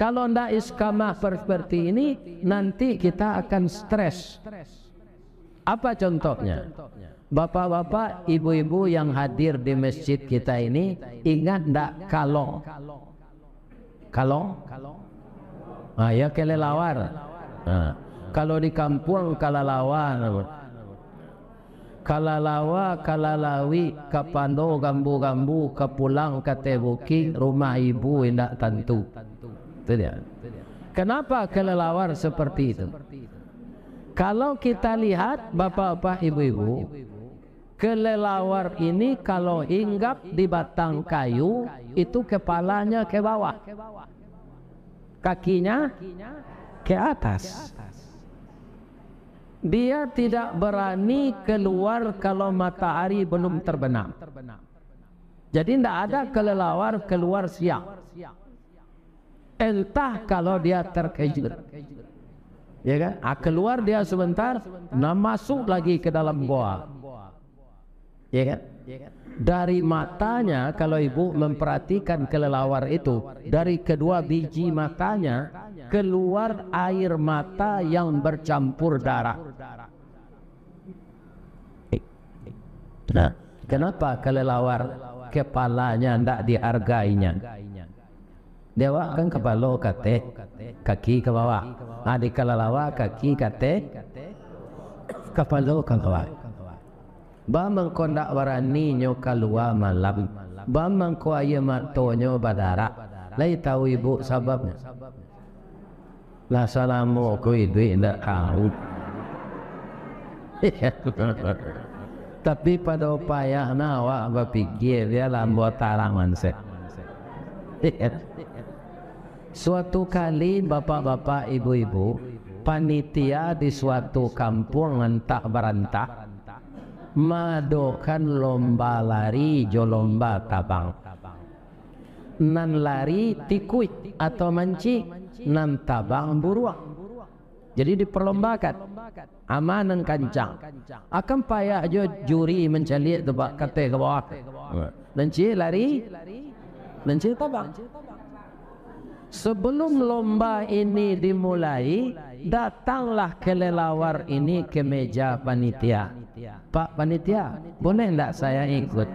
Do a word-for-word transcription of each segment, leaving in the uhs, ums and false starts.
Kalau ndak istiqamah seperti ini, nanti kita akan stres. Apa contohnya? Bapak-bapak, ibu-ibu yang hadir di masjid kita ini, ingat ndak kalong? Kalong? Ah, ya, kelelawar. Nah, kalau di kampuang kalalawar. Kalalawa, kalalawik, kapalo gambu-gambu, kapulang ka ateh bukik, rumah ibu indak tantu. Itu dia. Kenapa kelelawar seperti itu? Kalau kita lihat, bapak-bapak, ibu-ibu, kelelawar ini kalau hinggap di batang kayu, itu kepalanya ke bawah, kakinya ke atas. Dia tidak berani keluar kalau matahari belum terbenam. Jadi, ndak ada kelelawar keluar siang. Entah kalau dia terkejut. Ya kan? Ah, keluar dia sebentar, nah, masuk lagi ke dalam goa. Ya kan? Dari matanya, kalau ibu memperhatikan kelelawar itu, dari kedua biji matanya keluar air mata yang bercampur darah. Nah, kenapa kelelawar kepalanya ndak dihargainya? Di awak kan kapalo ka ateh, kaki ka bawah. Ah, di kalalawa kaki ka ateh, kapalo ka bawah. Ba mangko ndak baraninyo kalua malam? Ba mangko aia matonyo badarah? Lai tahu ibu sababnyo? Lah salamo ko iduik ndak tahu. Tapi pado payah nah awak bapikia, bialah ambo tarangan se. Suatu kali, bapak-bapak, ibu-ibu, panitia di suatu kampuang antah barantah maadokan lomba lari jo lomba tabang. Nan lari tikuik atau mancik, nan tabang buruang. Jadi diperlombakan, ama nan kancang. Akan payah jo juri mancaliak tu, Pak, ka ateh ka bawah. Nan ciek lari, nan ciek tabang. Sebelum lomba ini dimulai, datanglah kelelawar ini ke meja panitia. "Pak panitia, boleh ndak saya ikut?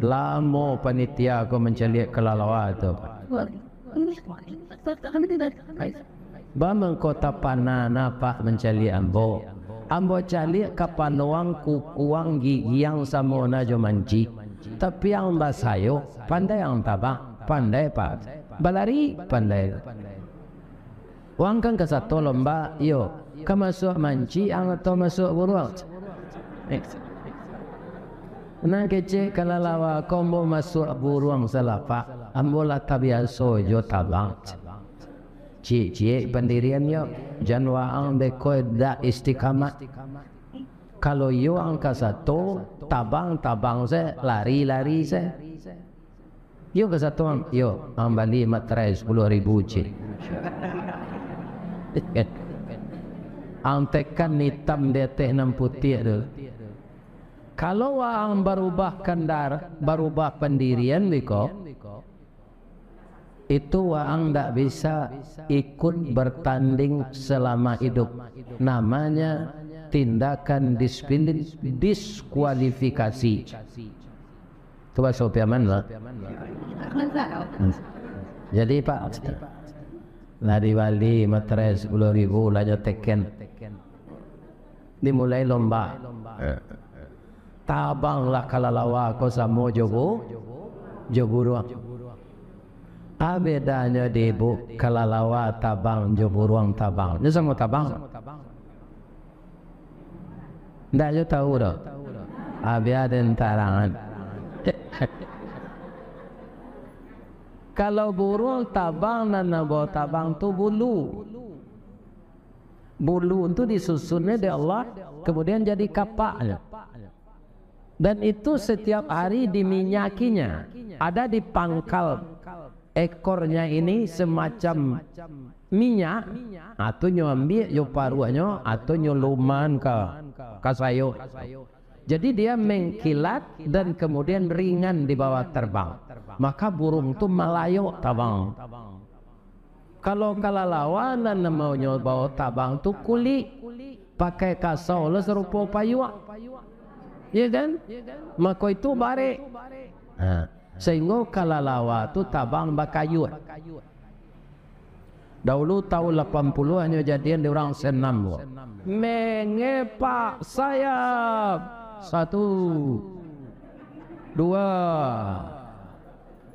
Lamo panitia ko mancaliak kelelawar tu, Pak." "Ba mangko tapana nah, Pak, mancaliak ambo? Ambo caliak kapalo ang, kuku ang, gigi ang samo nah jo mancik. Tapi ang basayok, pandai ang tabang, pandai, Pak. Balari, pandai. Ang kan ka sato lomba, iyo, ka masuak mancik ang atau masuak buruang?" Nan kecek kalalawa ko, "Ambo masuak buruang salah, Pak. Ambo lah tabiaso jo tabang." "Ciek-ciek pandiriannyo, jan waang beko dak istiqamah. Kalau iyo ang ka sato, tabang-tabang se, lari-lari se. Iyo ka sato ang, iyo, ang bali materai sapuluah ribu, ciek. Ang tekan itam di ateh nan putiah tu. Kalau waang barubah kandar, barubah pandirian biko, itu waang ndak bisa ikut bertanding selama hidup. Namanya tindakan disiplin, diskualifikasi." Itu bahaso Piaman lah. Jadi, Pak, lah dibali materai sapuluah ribu, lah nyo teken. Dimulai lomba. Tabanglah kalalawa ko samo jo bu-, jo buruang. A bedanyo di ibu, kalalawa tabang jo buruang tabang? Nyo samo tabang. Ndak jo tahu doh. A bia den tarangan. Kalau buruang tabang, nan bao tabang tu bulu. Bulu tu disusunnyo dek Allah, kemudian jadi kapaknyo. Dan itu setiap hari diminyakinya. Ada di pangkal ekornya ini semacam minyak, atau nyo ambiak jo paruahnyo, atau nyo luman ka, ka sayok. Jadi dia mengkilat dan kemudian ringan dibawa terbang. Maka burung tu malayok tabang. Kalau kalalawa nan namonyo bao tabang tu kulik, pakai kasau lah sarupo payuak. Iya kan? Mako itu barek. Ha, sahinggo kalalawa tu tabang bakayuak. Dahulu tahun lapan puluh hanyo jadian di urang senam ko. Mengepak sayap. Satu. Dua.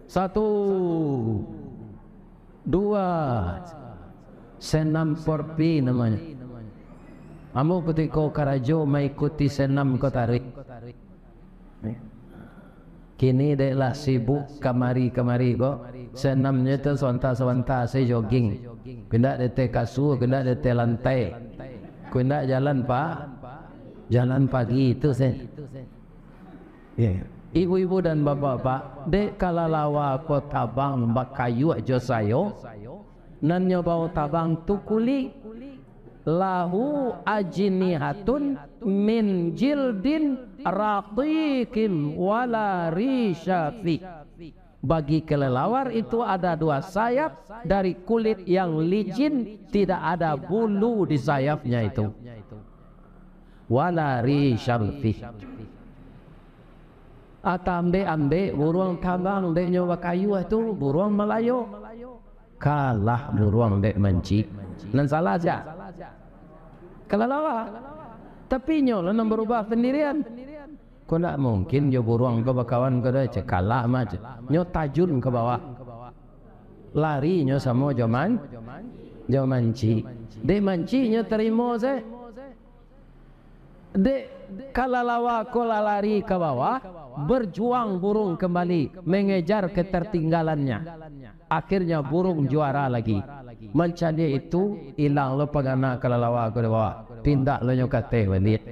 Satu. Dua. Senam porpi namonyo. Ambo kutiko karajo maikuti senam ko tarik. Kini dek lah sibuk kamari-kamari ko, senamnyo tu sabanta-sabanta se jogging. Kok indak di ateh kasua, kok indak di ateh lantai. Kok indak jalan pa-, jalan pagi tu se. Ya. Ibu-ibu dan bapak-bapak, dek kalalawa ko tabang bakayuak jo sayo, nan nyo bao tabang tu kulik. Lahu ajnihatun min jildin raqiqin wala risha fih. Bagi kelelawar itu ada dua sayap dari kulit yang licin, tidak ada bulu di sayapnya itu. Wala risha fih. Atambek-ambek buruang tabang, dek nyo bakayuak tu, buruang malayo. Kalah buruang dek mancik. Nan salah sia? Kalalawa. Tapi nyo lah nan barubah pandirian. Ko ndak mungkin jo buruang ko bakawan ko doh, ceh, kalah mah, ceh. Nyo tajun ka bawah. Lari nyo samo jo man-, jo mancik. Dek mancik nyo tarimo se. Dek kalalawa ko lah lari ka bawah, berjuang burung kembali mengejar ketertinggalannya. Akhirnya burung juara lagi. Mancaliak itu, ilang lo pangana kalalawa ko di bawah. Pindah lo nyo ka ateh baliak.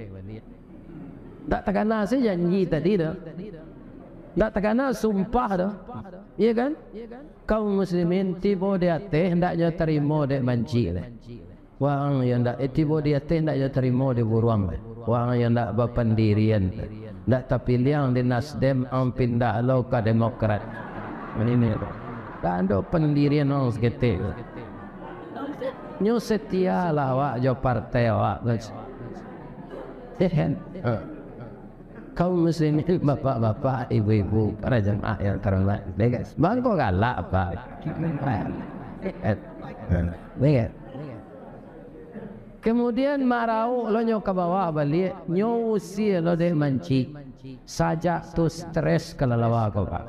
Ndak takana se janji tadi tu. Ndak takana sumpah tu. Iya kan? Kaum muslimin tibo di ateh, ndak nyo tarimo dek mancik le. Wang yo ndak, eh, tibo di ateh ndak nyo tarimo dek buruang le. Wang yo ndak bapandirian. Ndak tapiliang di Nasdem, ang pindah lo ka Demokrat. Ini. Ndak ado pandirian ang saketek. Nyo setia lah awak jo partai awak. Kaum muslimin, bapak-bapak, ibu-ibu, para jamaah yang terhormat. Bangko galak, Pak. Kemudian marauk lo nyo ka bawah baliak, nyo usie lo dek mancik. Sajak tu stres kalalawa ko, Pak.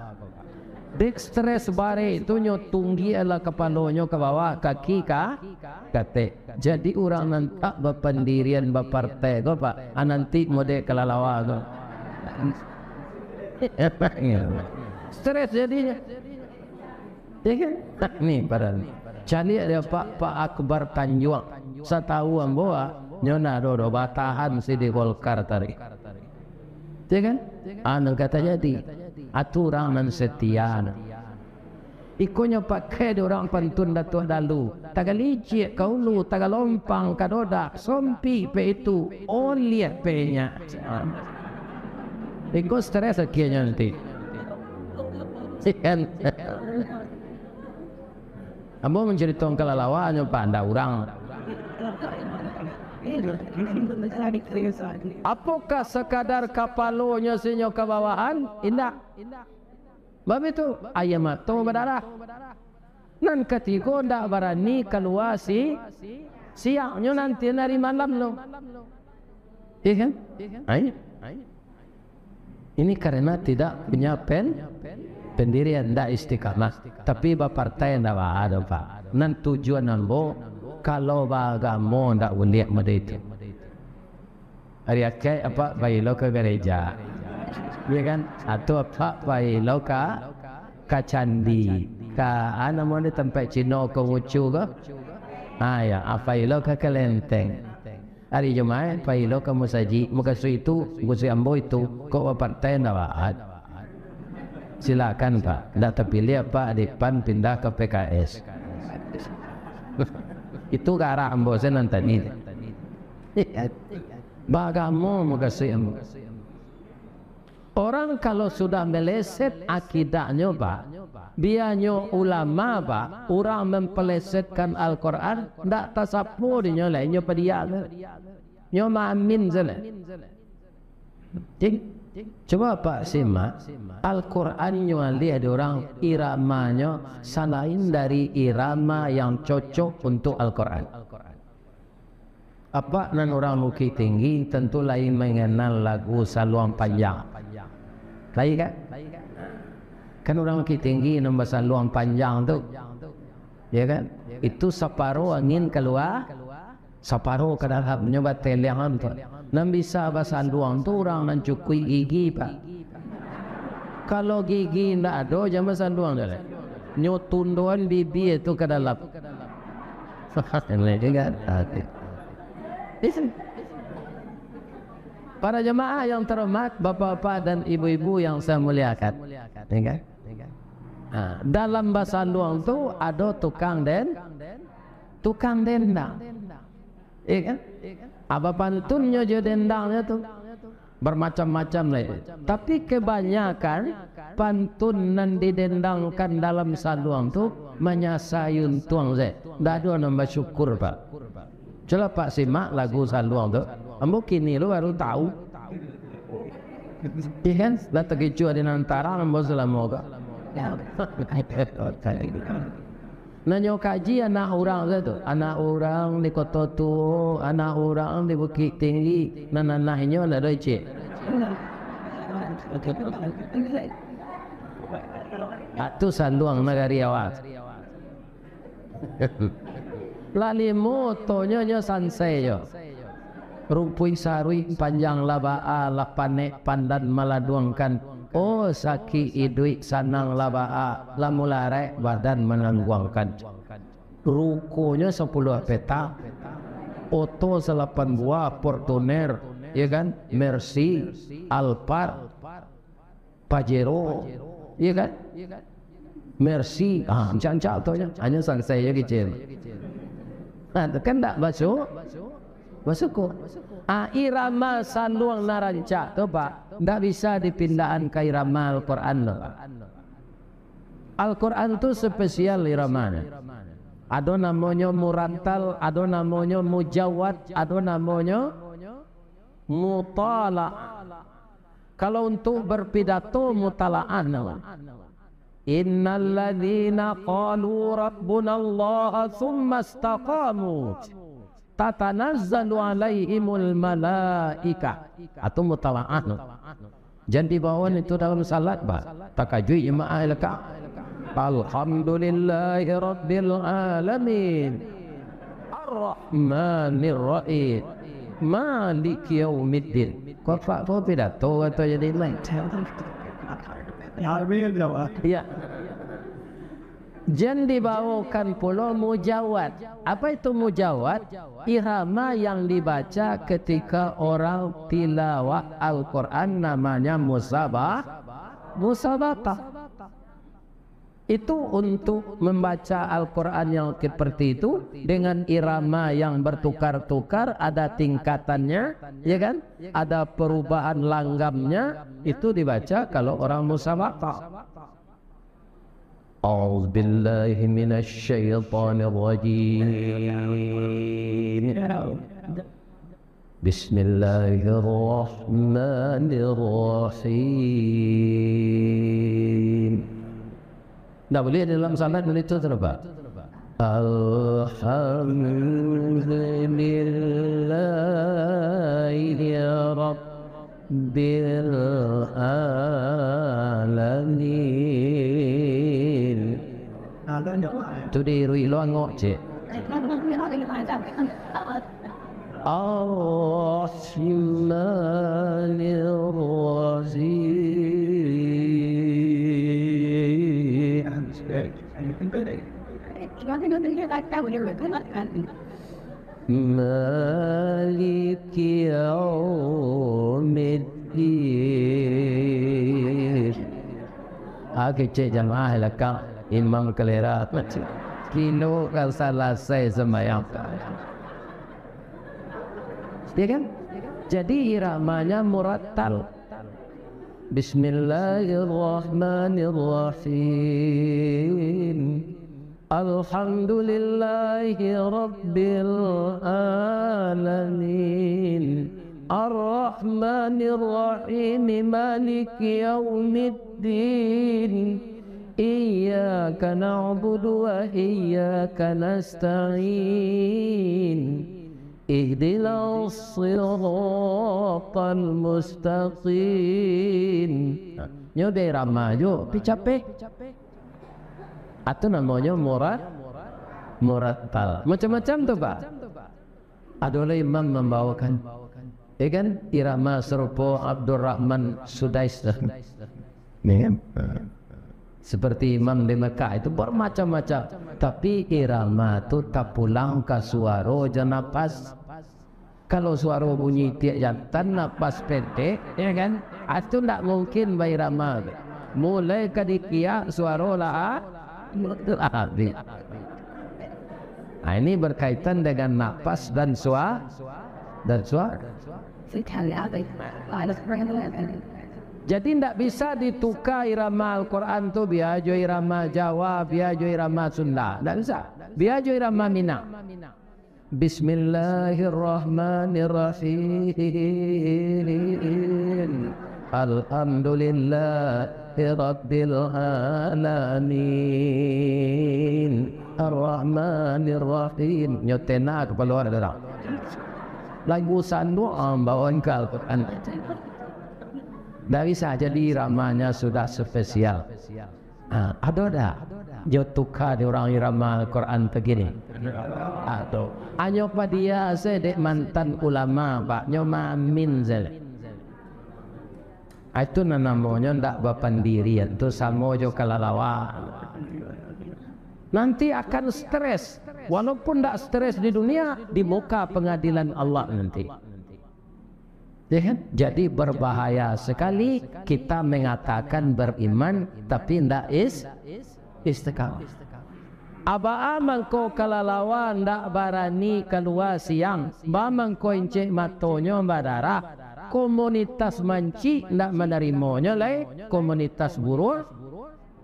Dek stres barek tu nyo tunggiak lah kapalo nyo ka bawah, kaki ka, ka ateh. Jadi urang nan tak bapandirian bapartai ko, Pak, ah, nanti model kalalawa ko. Stres jadinyo. Ya kan? Tak ni padahal. Caliak dek Pak, Pak Akbar Tanjuang. Satau ambo, ah, nyo ndak ado doh batahan si di Golkar tadi. Ya kan? Ah, nan ka tajadi. Atu urang nan setia. Iko nyo pakai dek urang pantun Datuak Dalu. Tagalicik ka ulu, tagalompang ka dodak, sompik pe itu, oliah pe nyo. Iko stres akianyo nanti. Sian. Ambo mancaritokan kalalawa nyo panda urang. Apokah sakadar kapalonyo sinyo kabawahan? Indak. Bab itu, aia mato badarah. Nan katigo, ndak barani kalua si-, siang, nyo nantian ari malam lo. Iya kan? Ai. Ini karena tidak punya pen-, pendirian, ndak istiqamah. Tapi bapartai ndak baa doh, Pak. Nan tujuan ambo, kalau baagamo ndak buliah model itu. Ari Akaik apak pai lo ka gareja. Iya kan? Atau apak pai lo ka, ka candi. Ka, ah, namo ni tampek Cino Konghucu ko? Ah, ya, ah, pai lo ka kelenteng. Ari Jumaik pai lo ka musajik. Mukasuik itu, mukasuik ambo itu, kok bapartai ndak baat. Silakan, Pak. Ndak tapiliah, Pak, di PAN pindah ka PKS. Itu garah ambo se nan tadi. Baagamo mukasuik ambo. Orang kalau sudah meleset akidahnyo, Pak, Bianyo ulama, Pak, urang mampalesetkan Al-Quran, ndak tasapo dinyo lai, nyo padiak tu. Nyo maamin sajo. Cik, coba Pak simak, Al-Quran nyo alih di urang iramanyo salain dari irama yang cocok untuk Al-Quran. Apak nan urang Bukik Tinggi tantu lai manganal lagu Saluang Panjang. Lai kan? Kan urang Bukik Tinggi nan basaluang panjang tu. Ya kan? Itu saparo angin kalua, saparo ka dalam, nyo bateleangan tu. Nan bisa basaluang tu urang nan cukuik gigi, Pak. Kalau gigi ndak ado, jan basaluang doh. Nyo tundoan bibia tu ka dalam. Para jamaah yang terhormat, bapak-bapak dan ibu-ibu yang saya muliakan, ya kan? Ha, dalam basaluang tu ado tukang den-, tukang dendang, ya kan? Apa pantunnyo jo dendangnyo tu? Bermacam-macam lai. Tapi kebanyakan pantun nan didendangkan dalam saluang tu manyasai untuang se. Ndak ado nan basyukur, Pak. Cubo Pak simak lagu saluang tu. Ambo kini lo baru tahu. Iya kan? Lah takicuah di nan tarang ambo salamo ko. Nanyo kaji anak urang tu, anak urang di Koto Tuo, anak urang di Bukik Tinggi, nan nanah inyo ndak ado icik. Atu sanduang nagari awak. Lah limo otonyo nyo sansai jo. Rumpuik saruik panjang lah baa, lah panek pandan maladuangkan. Oh, sakik iduik sanang lah baa, lah mularaik badan manangguangkan. Rukonyo sapuluah petak, oto salapan buah, Fortuner, ya kan, Mercy, Alphard, Pajero, iya kan? Mercy, ah, ancak-ancak tu aja. Hanya sansai je kecil. Nah, tu kan ndak basu-, basuko. Ah, irama saluang nan rancak tu, Pak, ndak bisa dipindahan ka irama Al-Quran tu, Pak. Al-Quran tu spesial iramanya. Ado namonyo murattal, ado namonyo mujawad, ado namonyo mutalaah. Kalau untuk berpidato mutalaah namonyo. Innal ladzina qalu rabbunallahu tsumma istaqamu tatanazzalu alaihimul malaikah. Atau mutalaah namonyo. Jan dibawoan itu dalam salat, bah. Takajuik jamaah lekak. Alhamdulillahirabbil alamin. Arrahmanirrahim. Maliki yaumiddin. Kok Pak, kok pidato atau jadi imam? Amin, ya Allah. Iya. Jan dibawokan pulo mujawad. Apa itu mujawad? Irama yang dibaca ketika orang tilawah Al-Quran namanya musabah-, musabaqah. Itu untuk membaca Al-Quran yang seperti itu dengan irama yang bertukar-tukar, ada tingkatannya, ya kan? Ada perubahan langgamnya, itu dibaca kalau orang musabaqah. أعوذ بالله من الشيطان الرجيم. بسم الله الرحمن الرحيم. Ndak buliah dalam salat begitu, Pak. Alhamdulillahi Rabbil alamin. Tu diiruik lo angok, cek. Ar-Rahmanirrahim. Maliki yaumiddin. Ah, kecek jamaah lakang imam kalera. Kilo ka salasai sambayang. Ya kan? Jadi iramanya murattal. Bismillahirrahmanirrahim. Alhamdulillahirabbil alamin. Arrahmanirrahim. Maliki yaumiddin. Iyyaka na'budu wa iyyaka nasta'in. Ihdinas siratal mustaqim. Nyo dek irama jo, tapi capek. Atau namonyo murat-, murattal. Macam-macam tu, Pak. Ado lah imam mambawakan, ya kan, irama sarupo Abdurrahman Sudais. Ya kan? Seperti imam di Mekah itu bermacam-macam. Tapi irama tu tapulang ka suaro jo napas. Kalau suaro bunyi tiak jantan, napas pendek, ya kan? Ah, itu ndak mungkin bairama. Mulai ka dikiak, suaro lah, lah habis. Nah, ini berkaitan dengan napas dan sua-, dan suara. Jadi, ndak bisa dituka irama Al-Quran tu, bia jo irama Jawa, bia jo irama Sunda. Ndak bisa. Bia jo irama Minang. Bismillahirrahmanirrahim. Alhamdulillahirabbil alamin. Arrahmanirrahim. Nyo tena kapalo urang. Lagu sanduak, ah, bawaan ka Al-Quran. Ndak bisa, jadi iramanya sudah spesial. Ah, ado dak? Nyo tuka dek urang irama Al-Quran tu kini. Ado. Hanyo padia se dek mantan ulama, Pak. Nyo maamin se. Ah, itu nan namonyo ndak bapandirian, tu samo jo kalalawa. Nanti akan stres. Walaupun ndak stres di dunia, di muka pengadilan Allah nanti. Ya kan? Jadi, berbahaya sekali kita mengatakan beriman, tapi ndak is-, istiqamah. Abaa mangko kalalawa ndak barani kalua siang, ba mangko incek matonyo badarah, komunitas mancik ndak manarimonyo lai, komunitas buruh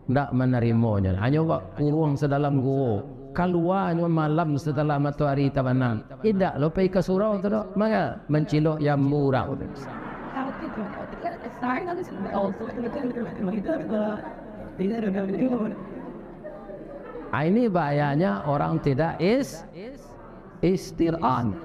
ndak manarimonyo. Hanyo bakuruang sadalam guo, kaluanyo malam setelah matoari tabanam. Indak lo pai ka surau tu doh, manga mancilok jambu urang. Ah, ini bahayanya orang tidak is-, istiqamah.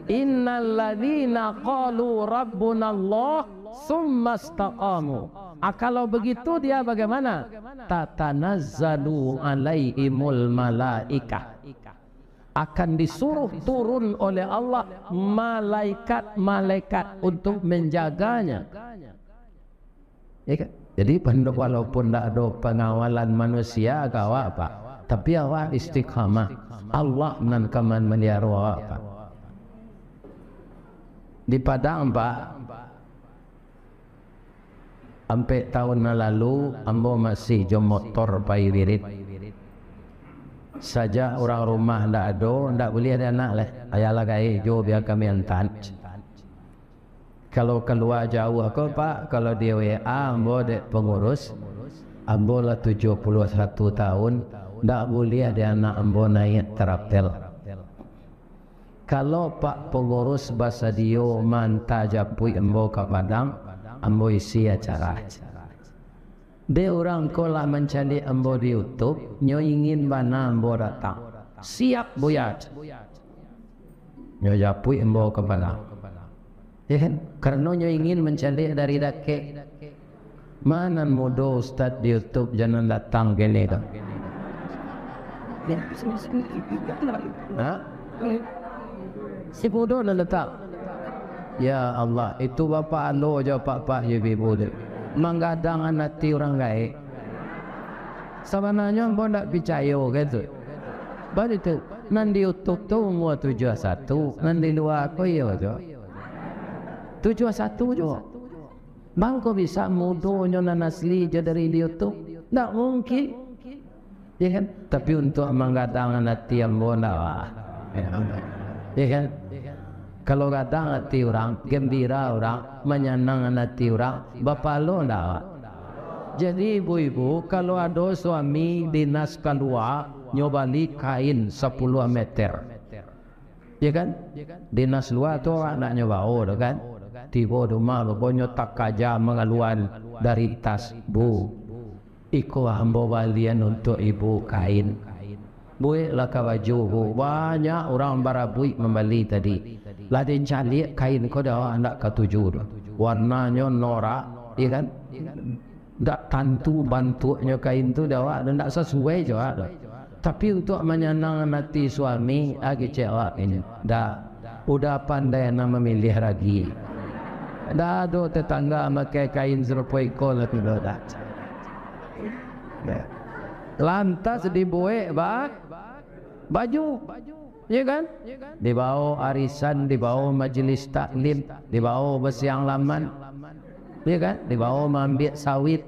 Innal ladzina qalu rabbunallah tsumma istaqamu. Ah, kalau begitu dia bagaimana? Tatanazzalu alaihimul malaikah. Akan disuruh turun oleh Allah malaikat-malaikat untuk menjaganya. Ya kan? Jadi, pando-, walaupun ndak ado pengawalan manusia ka awak, Pak, tapi awak istiqamah, Allah nan ka mamaliaro awak, Pak. Di Padang, Pak, ampek tahun nan lalu, ambo masih jo motor pai wirid. Sajak urang rumah ndak ado, ndak buliah dek anak lai. Ayah lah gaek, jo bia kami antaan. Kalau kalua jauah ko, Pak, kalau di W A ambo dek pangurus, ambo lah tujuah puluah satu tahun, ndak buliah dek anak ambo naiak tarapel. Kalau Pak Pangurus basadio maanta japuik ambo ka Padang, ambo isi acara. Dek urang ko lah mancaliak ambo di YouTube, nyo ingin bana ambo datang. Siap, Buya. Nyo japuik ambo ka Padang. Ya kan? Karano nyo ingin mancaliak dari dakek. Ma nan mudo ustad di YouTube, jan nan datang kini tu. Ha? Si mudo nan datang. Ya Allah, itu bapak alo jo pak-pak jo ibu-ibu tu. Manggadangan ati urang gaek. Sabananyo ambo ndak picayo ka itu. Baitu, nan di YouTube tu umua tujuah satu, nan di lua ko iyo jo. Tujuah satu juo. Mangko bisa mudonyo nan asli jo dari di YouTube? Ndak mungkin. Ya kan? Tapi untuak manggadangan ati ambo ndak, wah. Ya kan? Kalau gadang ati urang, gembira urang, manyanangkan ati urang, bapalo ndak awak? Jadi ibu-ibu, kalau ado suami dinas kalua, nyo bali kain sapuluah meter. Ya kan? Dinas lua tu awak ndak nyo bao tu kan? Tibo di rumah, babo nyo takaja mangaluan dari tas, "Bu, iko ambo balian untuak ibu kain." Bueklah ka baju, Bu. Banyak urang barabuik mambali tadi. Lah dicaliak kain ko dek awak ndak katuju tu. Warnanyo norak, ya kan? Ndak tantu bantuaknyo kain tu dek awak, ndak sasuai jo awak tu. Tapi untuak manyanangkan ati suami, ah, kecek awak ini. Ndak, udah pandai nan mamiliah ragi. Ndak ado tetangga makai kain sarupo iko lah tu, dah. Lantas dibuek ba-, baju. Ya kan? Dibao arisan, dibao majelis taklim, dibao basiang laman. Ya kan? Dibao maambiak sawit.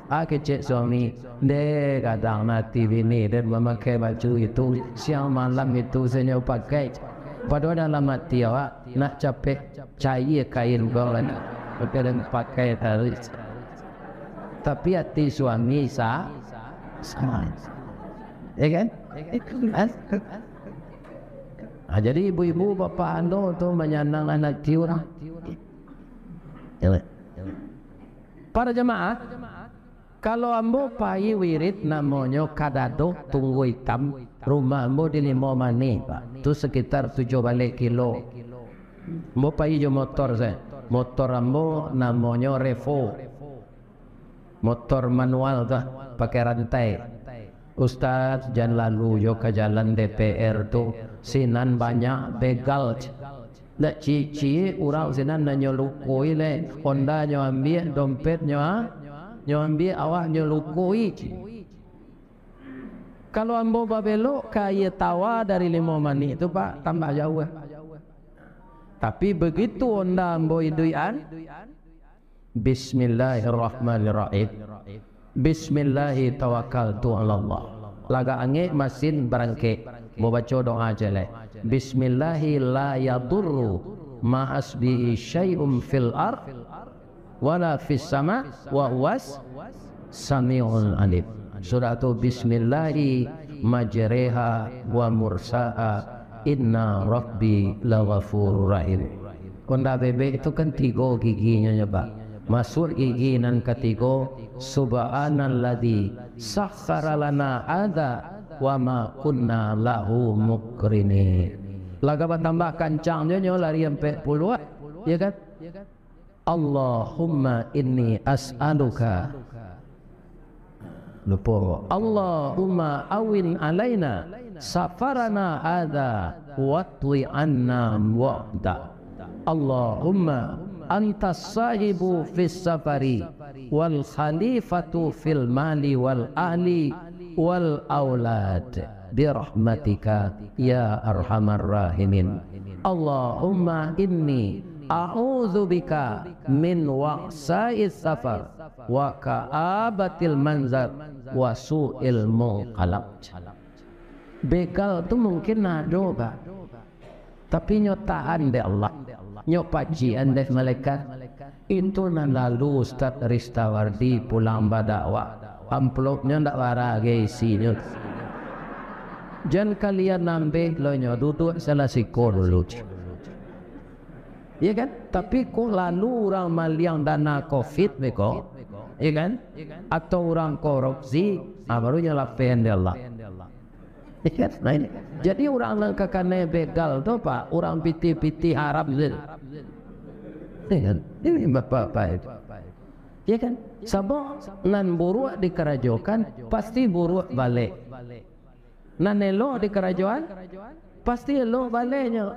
Ah, kecek suami, "Ndeh, gadang ati bini den mamakai baju itu, siang malam itu sajo pakai." Padahal dalam ati awak, nak capek caia kain ko kan. Pakai den pakai taruih. Tapi ati suami sa-, sama. Ya kan? Ha? Ha, jadi ibu-ibu, bapak anu tu manyanangkan ati urang. Ya, Pak. Para jamaah, kalau ambo pai wirid namonyo Kadado Tunggu Itam, rumah ambo di Limau Manih, Pak. Tu sekitar tujuah baleh kilo. Ambo pai jo motor sajo. Motor ambo namonyo Revo. Motor manual tu, pakai rantai. Ustaz, jan lalu jo ka jalan D P R tu, sinan banyak begal. Ndak ciek-ciek urang sinan nan nyo lukoi lai, Honda nyo ambiak, dompet nyo, ah, nyo ambiak, awak nyo lukoi. Kalau ambo babelok ka Aia Tawa dari Limau Manih tu, Pak, tambah jauah. Tapi begitu Honda ambo iduikan, Bismillahirrahmanirrahim. Bismillahi tawakkaltu alallah. Lagak angek masin barangkek. Babaco doa ciek lai. Bismillahi la yadurru ma'asbihi syai'un fil ard wala fis sama wa huwas samiul alim. Sudah tu, Bismillahi majreha wa mursaha, inna rabbi laghafurur rahim. Honda bebek tu kan tigo giginyo nyo, Pak. Masuak gigi nan katigo, subhanalladzi sakhkhara lana hadza wa ma kunna lahu muqrinin. Lah ka batambah kancangnyo nyo lari ampek puluah, ya kan? Allahumma inni as'aluka. Lupo. Allahumma awin alaina safarana hadza watwi anna wa'da. Allahumma antas sahibu fis safari wal khalifatu fil mali wal ahli wal aulad birahmatika ya arhamar rahimin. Allahumma inni a'udzubika min wa'sa'is safar wa ka'abatil manzar wa su'il munqalab. Begal tu mungkin ado, Pak. Tapi nyo tahan dek Allah. Nyo pacian dek malaikat. Itu nan lalu Ustaz Ristawardi pulang badakwah. Amplopnyo ndak bara gai isinyo. Jan kalian nambeh lo nyo, duduak salah siko dulu. Ya kan? Tapi kok lalu urang maliang dana covid beko, ya kan? Atau urang korupsi, ah, baru nyo lapeh dek Allah. Ya kan? Nah, ini. Jadi urang nan kakanai begal tu, Pak, urang pitih-pitih haram tu. Ya kan? Ini bapak-bapak itu. Ya kan? Sabab nan buruak dikarajokan, pasti buruak baleh. Nan elok dikarajoan, pasti elok balehnyo.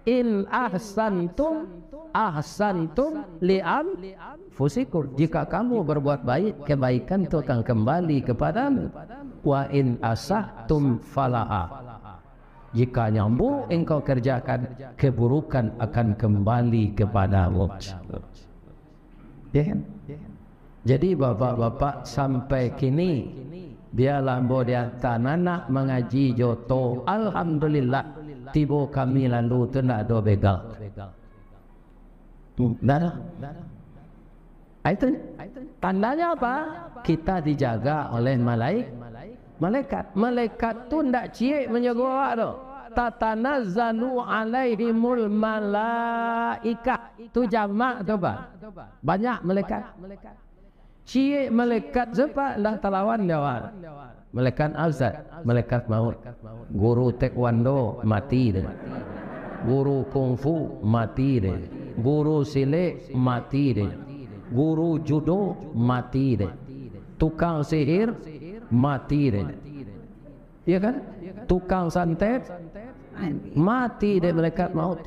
In ahsantum, ahsantum li anfusikum. Jika kamu berbuat baik, kebaikan itu akan kembali kepadamu. Wa in asa'tum falaha. Jika nyambuk engkau kerjakan, keburukan akan kembali kepadamu. Ya kan? Jadi, bapak-bapak, sampai kini, bialah ambo diantaan anak mangaji jo oto. Alhamdulillah. Tibo kami lalu tu ndak ado begal. Ndak ado. Ah, itu. Tandanya apa? Kita dijaga oleh malai-, malaikat. Malaikat tu ndak ciek manjago awak tu. Tatanazzalu alaihimul malaikah. Tu jamak tu, Pak. Banyak malaikat. Ciek malaikat se, Pak, ndak talawan dek awak. Malaikat azab, malaikat maut. Guru taekwondo mati dek. Guru kungfu mati dek. Guru silek mati dek. Guru judo mati dek. Tukang sihir mati dek. Iya kan? Tukang santet mati dek malaikat maut.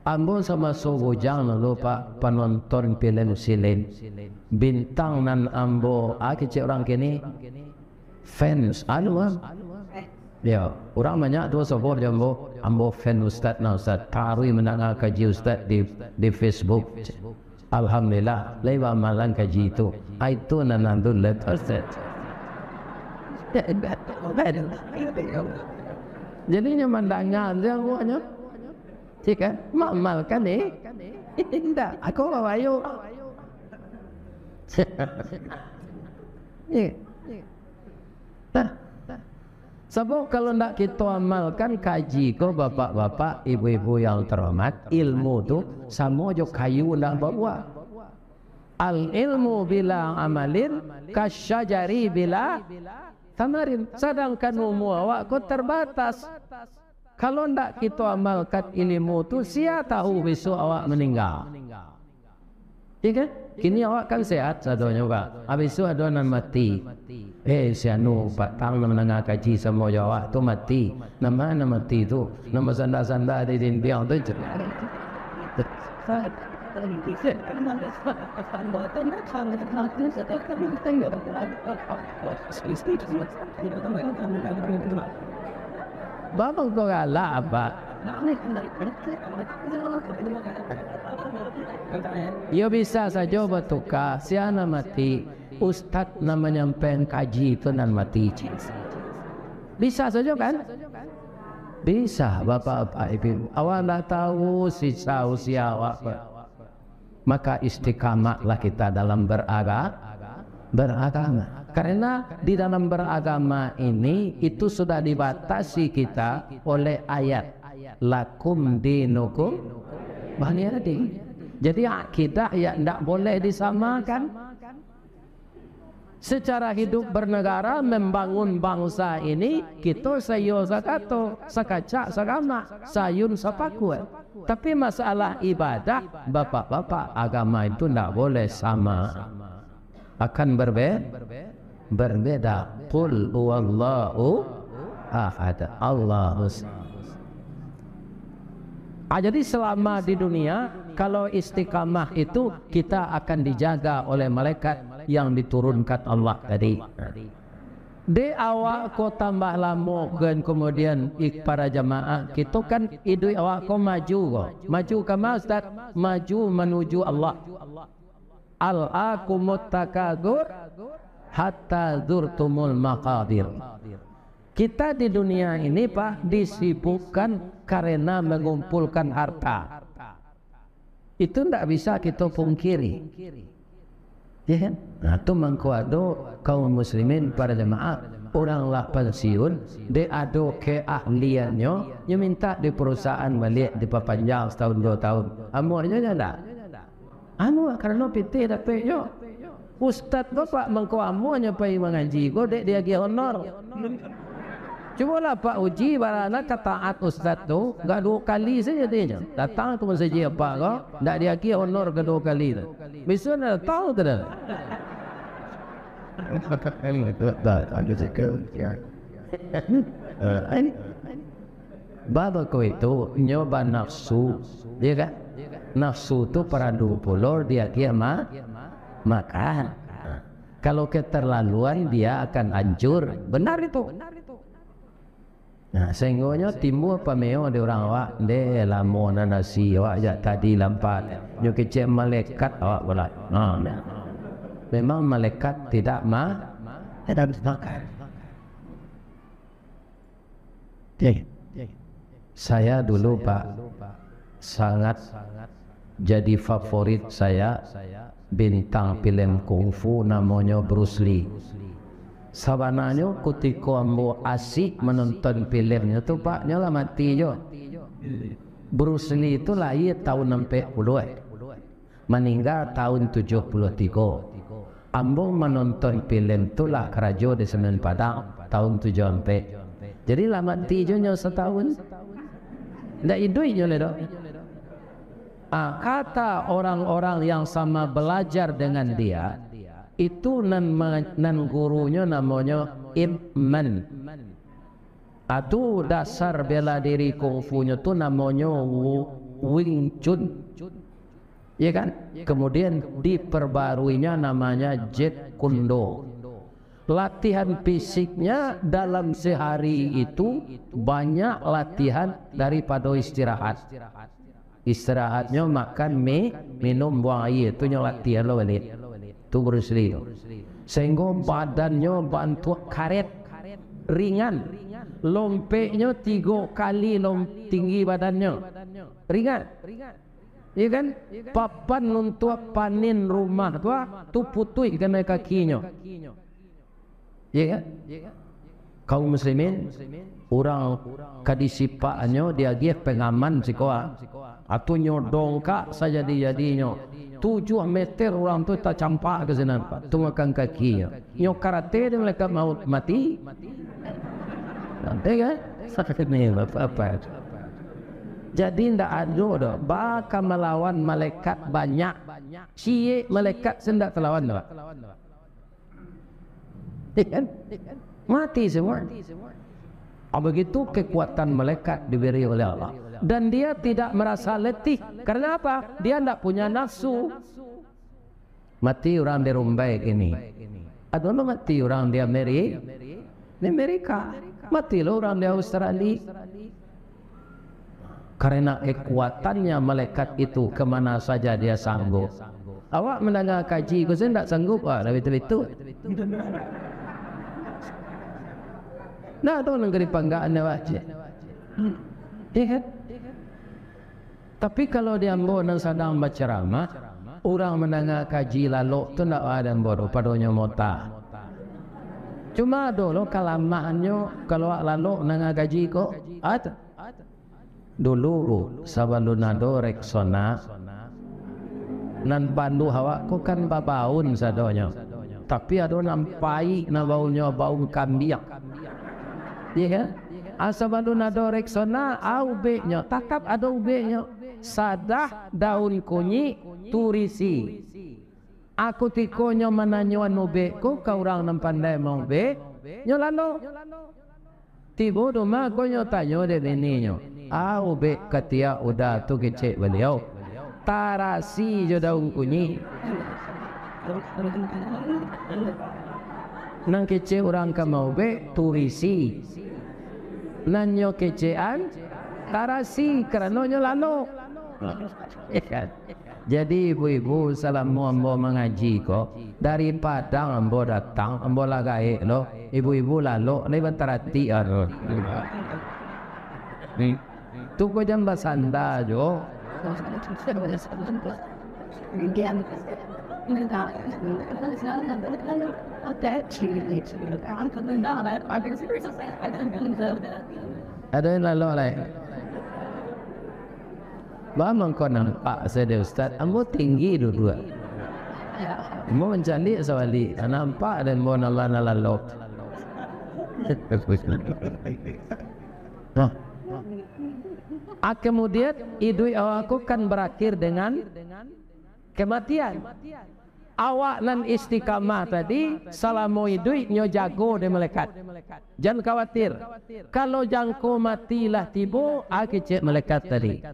Ambo samaso bujang dulu, Pak, panonton film silek. Bintang nan ambo, ah, kecek urang kini, fans, anu, ah. Yo, urang banyak tu sabuik jo ambo, "Ambo fan ustaz nah, ustaz. Taruih mandanga kaji ustaz di, di Facebook." Alhamdulillah, lai baamalan kaji tu. Ah, itu nan alun lai ustaz. Jadi, nyo mandanga sajo ambo nyo. Cik kan? Maamalkan, eh? Indak. Aku bawa ayo. Iya. Nah. Sabab kalau ndak kito amalkan kaji ko, bapak-bapak, ibu-ibu yang terhormat, ilmu tu samo jo kayu ndak babuah. Al ilmu bila amalin kasyajari bila tamarin. Sadangkan umua awak ko terbatas. Kalau ndak kito amalkan ilmu tu, sia tahu besok awak maningga. Iya kan? Kini awak kan sehat sadonyo, Pak. Habis tu ado nan mati. Eh, si anu, patang nan mandanga kaji samo jo awak tu mati. Nan ma nan mati tu? Nan basanda-sanda di dindiang tu. Baa mangko galak, Pak? Iyo, bisa sajo batuka, sia nan mati, ustaz nan manyampaian kaji tu nan mati. Bisa sajo, kan? Bisa, bapak-bapak, ibu-ibu. Awak ndak tahu sisa usia awak, Pak. Maka istiqamahlah kita dalam beraga-, beragama. Karena di dalam beragama ini, itu sudah dibatasi kita oleh ayat, "Lakum dinukum waliyadin." Jadi, akidah ya ndak boleh disamakan. Secara hidup bernegara, membangun bangsa ini, kito saiyo sakato, sakacak sagamah, saayun sapakua. Tapi masalah ibadah, bapak-bapak, agama itu ndak boleh sama. Akan berbe-, berbeda. Qul huwallahu ahad. Allahu s-, Ah, jadi selama di dunia, kalau istiqamah itu, kita akan dijaga oleh malaikat yang diturunkan Allah tadi. Dek awak ko tambah lamo kan, kemudian, ik-, para jamaah, kito kan iduik awak ko maju ko. Maju kama, Ustaz? Maju manuju Allah. Alhaakumut takatsur hatta zurtumul maqabir. Kita di dunia ini, Pak, disibukkan karena mengumpulkan harta. Itu ndak bisa kito pungkiri. Ya kan? Nah, tu mangko ado kaum muslimin, para jamaah, urang lah pensiun, dek ado keahliannyo, nyo minta di perusahaan baliak dipapanjang setahun, dua tahun. Amuahnyo nyo ndak? Anu, karano pitih dapeknyo. Ustaz bapak mangko amuahnyo pai mangaji ko, dek diagiah honor. Cubolah Pak uji, barana ka taat ustaz tu, gak duo kali sajo dinyo. Datang ka masajik apak ko, ndak diagiah honor ka duo kali tu. Bisuak ndak datang tu dah. Baa ko itu, nyo banafsu, ya kan? Nafsu tu paradu pulo diagiah ma-, makan. Kalau keterlaluan, dia akan hancur. Benar itu. Nah, sahinggonyo timbua pameo di urang awak, "Ndeh, lamo nan nasi awak jak tadi lampa, nyo kecek malaikat awak pulo." Nah, memang malaikat tidak ma-, tidak makan. Oke. Saya dulu, Pak, sangat jadi favorit saya bintang film kungfu namonyo Bruce Lee. Sabananyo kutiko ambo asik manonton filmnyo tu, Pak, nyo lah mati jo. Bruce Lee tu lahia tahun ampek puluah, eh. Maningga tahun tujuah puluah tigo. Ambo manonton film tu lah karajo di Semen Padang tahun tujuah ampek. Jadi lah mati jo nyo satahun. Ndak iduik nyo lai doh. Ah, kata orang-orang yang sama belajar dengan dia, itu nan ma-, nan gurunyo namonyo Ip Man. Atu dasar bela diri kungfunyo tu namonyo Wu-, Wing Chun. Ya kan? Kemudian diperbaruinya namanya Jeet Kune Do. Latihan fisiknya dalam sehari itu banyak latihan daripado istirahat. Istirahatnyo makan mi, minum, buang aia, tu nyo latihan lo baliak. Tu Bruce Lee tu. Sehinggo badannyo bantuak karet, ringan. Lompeknyo tigo kali lom-, tinggi badannyo. Ringan. Iya kan? Papan untuak panin rumah tu, ah, tu putuih kanai kakinyo. Iya kan? Kaum muslimin, urang ka disipakannyo diagiah pengaman siko, ah. Atu nyo dongkak sajadi-jadinyo. Tujuah meter urang tu tacampak ka sinan, Pak. Tu makan kakinyo. Nyo karate dek malaikat maut mati. Iya kan? Sakit ni, apa-apa. Jadi ndak ado doh, baa ka malawan malaikat banyak. Ciek malaikat se ndak talawan doh. Iya kan? Mati semua. Ah, begitu kekuatan malaikat diberi oleh Allah. Dan dia tidak merasa letih. Karena apa? Dia ndak punya nafsu. Mati urang di Rumbai kini. Ado lo mati urang di Ameri-, di Amerika. Mati lo urang di Australia. Karena kekuatannya malaikat itu, kemana saja dia sanggup. Awak mandanga kaji ko sajo ndak sanggup, ah, lah bitu-bitu. Ndak ado nan ka dipanggakan awak cek. Iya kan? Tapi kalau di ambo nan sadang bacaramah, urang mandanga kaji lalok tu ndak ado ambo tu, padonyo mota. Cuma ado lo kalamahannyo kalau awak lalok mandanga kaji ko. Ah, tu. Dulu, sabalun ado Rexona, nan panduah awak ko kan babaun sadonyo. Tapi ado nan paik, nan baunyo baun kambiang. Iya kan? Ah, sabalun ado Rexona, ah, ubeknyo, tatap ado ubeknyo. Sadah, daun kunyik, turisi. Ah, kutikonyo mananyoan ubek ko ka urang nan pandai maubek, nyo lalok. Tibo di rumah ko nyo tanyo dek bininyo, "Ah, ubek katiak uda tu kecek baliau, tarasi jo daun kunyik." Nan kecek urang ka maubek, turisi. Nan nyo kecekan, tarasi, karano nyo lalok. Jadi, ibu-ibu, salamo ambo mangaji ko, dari Padang ambo datang, ambo lah gaek lo, ibu-ibu lalok, lai bataratik anu. Tu ko jan basanda jo. Ado nan lalok lai? Ba mangko nampak sajo, Ustaz? Ambo tinggi duduak. Ambo mancaliak sabalik, nampak den ambo nan lah nan lalok. Nah. Ah, kemudian, iduik awak ko kan barakhir dengan kematian. Awak nan istiqamah tadi, salamo iduik nyo jago dek malaikat. Jan khawatir. Kalau jangko mati lah tibo, ah, kecek malaikat tadi.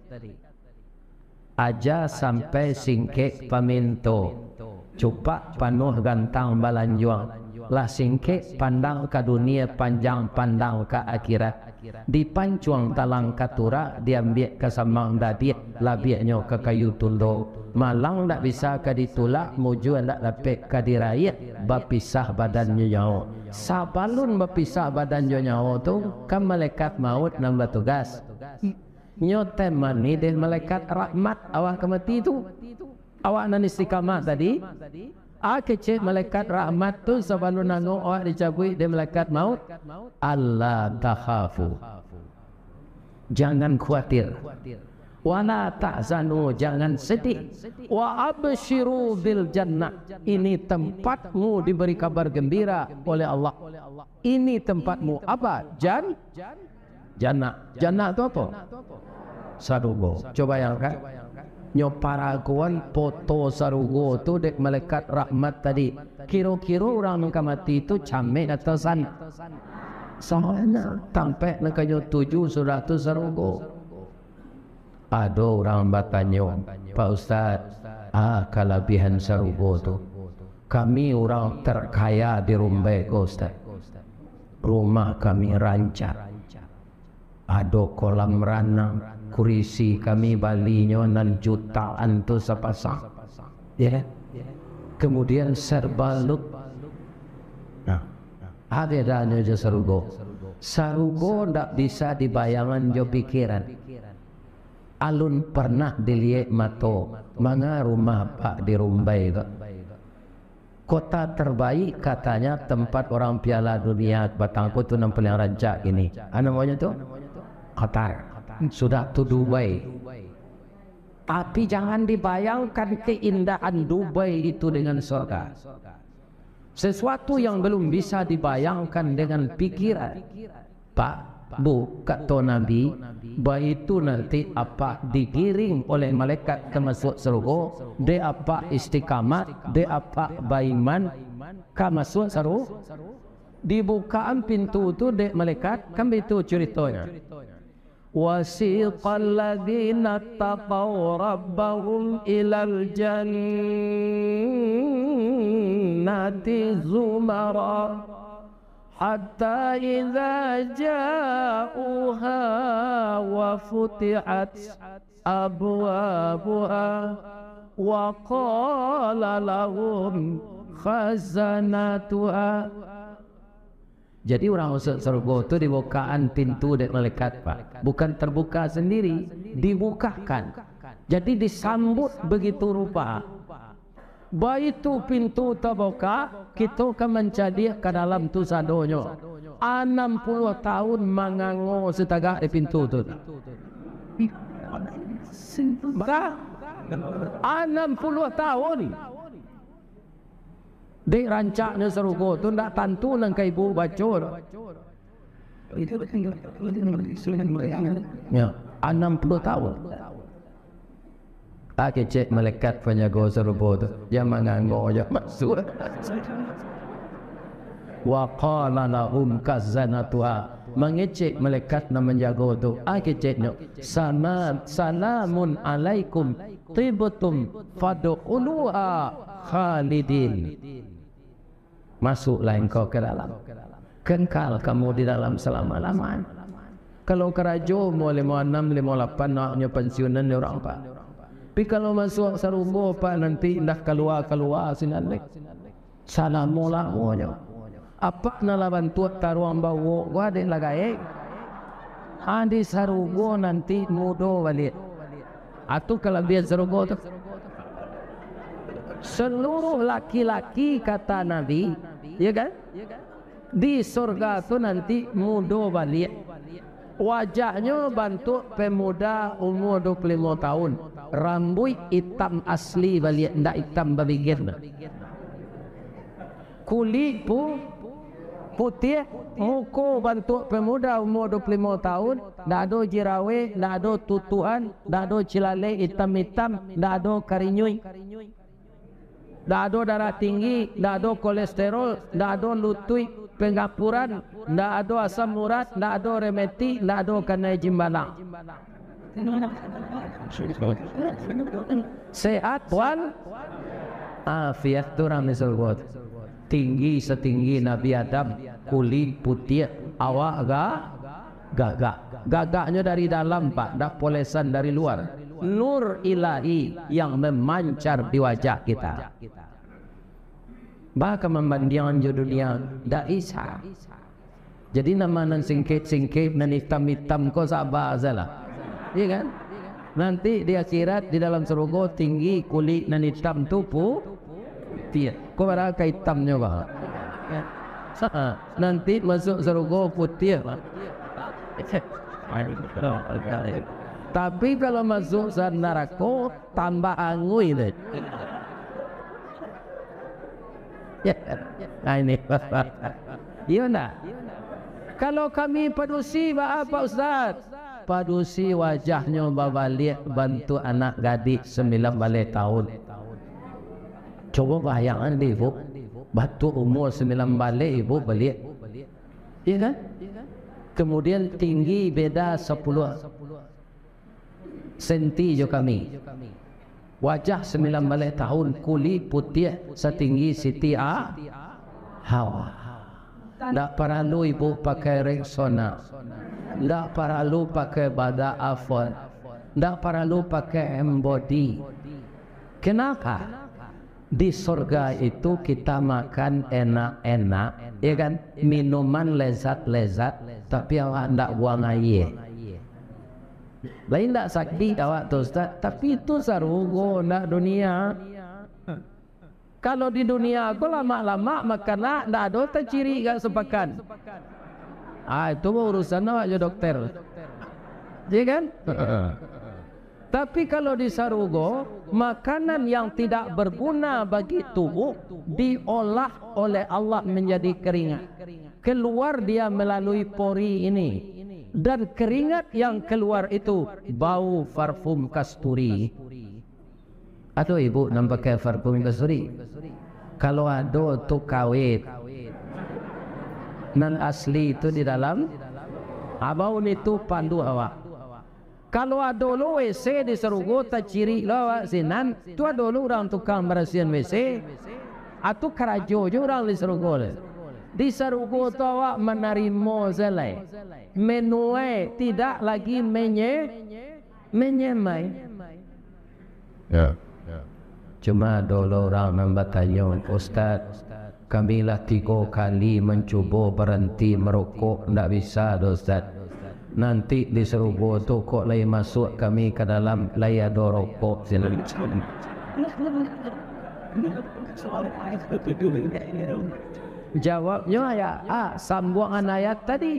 Aja sampai singkek paminto, cupak panuah gantang balanjuang, lah singkek pandang ka dunia, panjang pandang ka akhirat. Dipancuang talang ka turak, diambiak ka samang dadiah, labiahnyo ka kayu tundo. Malang ndak bisa ka ditulak, mujua ndak dapek ka diraiah, bapisah badan jo nyawo. Sabalun bapisah badan jo nyawo tu, kan malaikat maut nan batugas. Nyo temani dek malaikat rahmat awak ka mati tu. Awak nan istiqamah tadi, a kecek malaikat rahmat tu sabalun nangok awak dicabuik dek malaikat maut, "Alla takhafu." Jangan khawatir. "Wala tahzanu," jangan sedih. "Wa absyiru bil jannah." Ini tempatmu diberi kabar gembira oleh Allah. Ini tempatmu apa? Jan-, jannah. Jannah tu apa? Sarugo. Coba bayangkan. Nyo paragoan poto sarugo tu dek malaikat rahmat tadi. Kiro-kiro urang nan ka mati tu camek atau san-, sana. Tampek nan ka nyo tuju sudah tu sarugo. Ado urang batanyo, "Pak Ustaz, a kalabiahan sarugo tu?" "Kami urang terkaya di Rumbai ko, Ustaz. Rumah kami rancak. Ado kolam ranang, kurisi kami balinyo nan jutaan tu sapasang." Ya. Kemudian serba lengkap. Nah, a bedanyo jo sarugo? Sarugo ndak bisa dibayangan jo pikiran. Alun pernah diliek mato, manga rumah Pak di Rumbai tu. Kota terbaik katanya tempat orang Piala Dunia batang ko tu nan paling rancak kini. A namonyo tu? Qatar. Sudah tu Dubai. Tapi jangan dibayangkan keindahan Dubai itu dengan surga. Sesuatu yang belum bisa dibayangkan dengan pikiran. Pak, Bu, kato Nabi, baitu nanti apak digiring oleh malaikat ka masuak sarugo, dek apak istiqamah, dek apak baiman, ka masuak saru-, dibukaan pintu tu dek malaikat, kan baitu curitonyo. وسيق الذين اتقوا ربهم إلى الجنة زمرا حتى إذا جاءوها وفتحت أبوابها وقال لهم خزنتها. Jadi, urang masuak sarugo tu dibukaan pintu dek malaikat, Pak. Bukan terbuka sendiri, dibukakan. Jadi, disambut begitu rupa. Baitu pintu tabuka, kito ka mancaliak ka dalam tu sadonyo. Anam puluah tahun mangango sitagak di pintu tu. Bara? Anam puluah tahun. Dek rancaknyo sarugo tu ndak tantu nan ka ibu baco tu. Ya, anam puluah tahun. A kecek malaikat panjago sarugo tu, jan mangango, jan masuak. Wa qala lahum khazanatuha, mangecek malaikat nan manjago tu, a keceknyo, "Sama-, salamun alaikum, tibtum fadkhuluha khalidin." Masuklah engkau ke dalam. Kekal kamu di dalam selama-lamanya. Kalau karajo umua limo anam, limo lapan, naknyo pensiunan dek urang, Pak. Tapi kalau masuak sarugo, Pak, nanti indak kalua-kalua sinan lai. Salamo-lamonyo. Apak nan lah bantuak taruang bawok ko dek lah gaek. A di sarugo nanti mudo baliak. A tu kalabiahan sarugo tu. Seluruh laki-laki, kata Nabi, ya kan? Di surga tu nanti mudo baliak. Wajahnyo bantuak pemuda umua dua puluh limo tahun. Rambuik itam asli baliak, ndak itam babigen. Kulik pu-, putiah, muko bantuak pemuda umua dua puluh limo tahun, ndak ado jirawek, ndak ado tutuhan, ndak ado cilalek itam-itam, ndak ado karinyuik. Ndak ado darah tinggi, ndak ado kolesterol, ndak ado lutuik pengapuran, ndak ado asam urat, ndak ado rematik, ndak ado kanai jimbalang. Sehat wal afiat tu rami surga tu. Tinggi satinggi Nabi Adam, kulik putiah, awak ga-, gagah. Gagahnyo dari dalam, Pak, dak polesan dari luar. Nur ilahi yang memancar di wajah kita. Baa ka mambandiangan jo dunia, dak bisa. Jadi, nama nan singkek-singkek, nan itam-itam ko saba sajolah. Iya kan? Nanti di akhirat, di dalam surga, tinggi kulik nan itam tu pu-, putiah. Kok bara ka itamnyo, Bang? Nanti masuk surga putiah, Bang. Tapi kalau masuk sa-, narako, tambah angui deh. Nah, ini. Iyo ndak? Kalau kami padusi, baa, Pak Ustaz? Padusi wajahnyo babaliak bantuak anak gadih sambilan baleh tahun. Cobo bayangkan deh, Ibu. Bantuak umua sambilan baleh, Ibu, baliak. Iya kan? Kemudian tinggi beda sapuluah senti jo kami. Wajah sambilan baleh tahun, kulik putiah satinggi Siti A-, Hawa. Ndak paralu ibu pakai Rexona. Ndak paralu pakai Badak Avon. Ndak paralu pakai Embody. Kenapa? Di sorga itu kita makan enak-enak, ya kan? Minuman lezat-lezat, tapi awak ndak buang aia. Lain ndak sakik awak tu, Ustaz? Tapi itu sarugo, ndak dunia. Kalau di dunia ko lamak-lamak makan nak, ndak ado tacirik gak sapakan. Ah, itu urusan awak jo dokter. Iya kan? Tapi kalau di sarugo, makanan yang tidak berguna bagi tubuh diolah oleh Allah menjadi keringat. Keluar dia melalui pori ini. Dan keringat yang keluar itu bau parfum kasturi. Ado ibu nan pakai parfum kasturi? Kalau ado tu kawin. Nan asli itu di dalam. Abau ni tu panduh awak. Kalau ado lo W C di sarugo, tacirik lo awak sinan, tu ado lo urang tukang barasihan W C. Atu karajo jo urang di sarugo tu. Di sarugo tu awak manarimo se lai. Menuai, tidak lagi menye-, menyemai. Ya. Cuma ado lo urang nan batanyo, "Ustaz, kami lah tigo kali mancubo baranti marokok, ndak bisa doh, Ustaz. Nanti di sarugo tu kok lai masuak kami ka dalam, lai ado rokok sinan." Jawabnyo ayat A, sambuangan ayat tadi.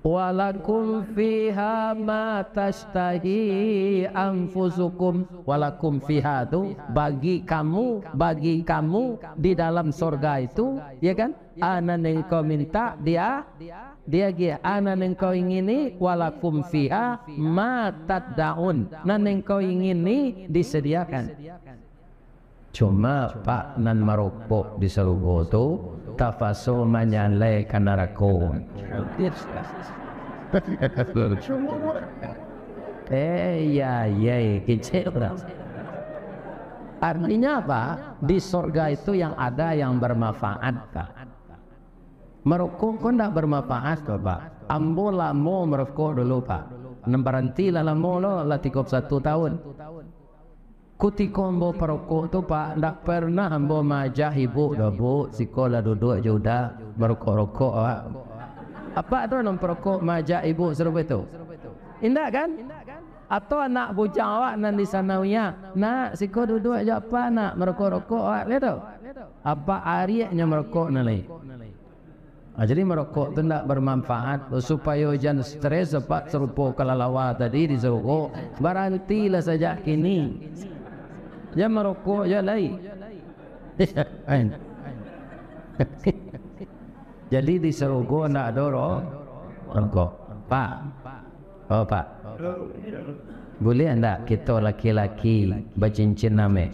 "Walakum fiha ma tashtahi anfusukum." Walakum fiha tu bagi kamu, bagi kamu di dalam sorga itu, ya kan? A nan engkau minta, dia, dia agiah. A nan engkau ingini, walakum fiha ma taddaun. Nan engkau ingini disediakan. Cuma, Pak, nan marokok di sarugo tu tapaso manyalai ka narako. Eh, ya, ya, kecek urang. Artinya apa? Di sorga itu yang ada yang bermanfaat, Pak. Marokok ko ndak bermanfaat, Pak. Ambo lamo marokok dulu, Pak. Nan baranti lah lamo lo, lah tigo puluah satu tahun. Kutiko ambo parokok tu, Pak, ndak pernah ambo maajak ibu doh, "Bu, siko lah duduak jo Uda, marokok-rokok awak." Apak tu nan parokok maajak ibu sarupo itu? Indak, kan? Atau anak bujang awak nan di sanawiyah, "Nak, siko duduak jo Apak, Nak, marokok-rokok awak," gitu. Apak ariaknyo marokok nan lai. Ah, jadi marokok tu ndak bermanfaat. Supayo jan stres, Apak, sarupo kalalawa tadi di sarugo, barantilah sajak kini. Jan marokok jo lai. Jadi di sarugo ndak ado ro-, rokok. Pak. Oh, Pak. Buliah ndak kito laki-laki bacincin ameh?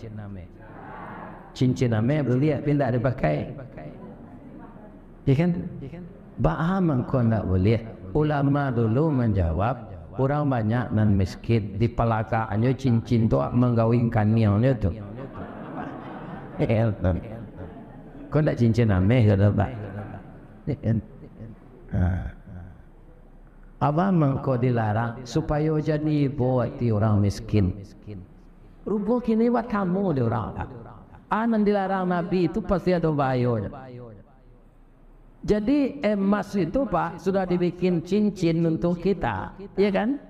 Cincin ameh buliah, tapi ndak dipakai. Ya kan? Baa mangko ndak buliah? Ulama dulu manjawab, urang banyak nan miskin, dipalakaknyo cincin tu manggawik kaniangnyo tu. Ko ndak cincin ameh, kata Pak. Ha. Apo mangko dilarang? Supayo jan ibo ati urang miskin. Rupo kini batamu di urang, Pak. A nan dilarang Nabi tu pasti ado bahayonyo. Jadi emas itu, Pak, sudah dibikin cincin untuk kita, ya kan?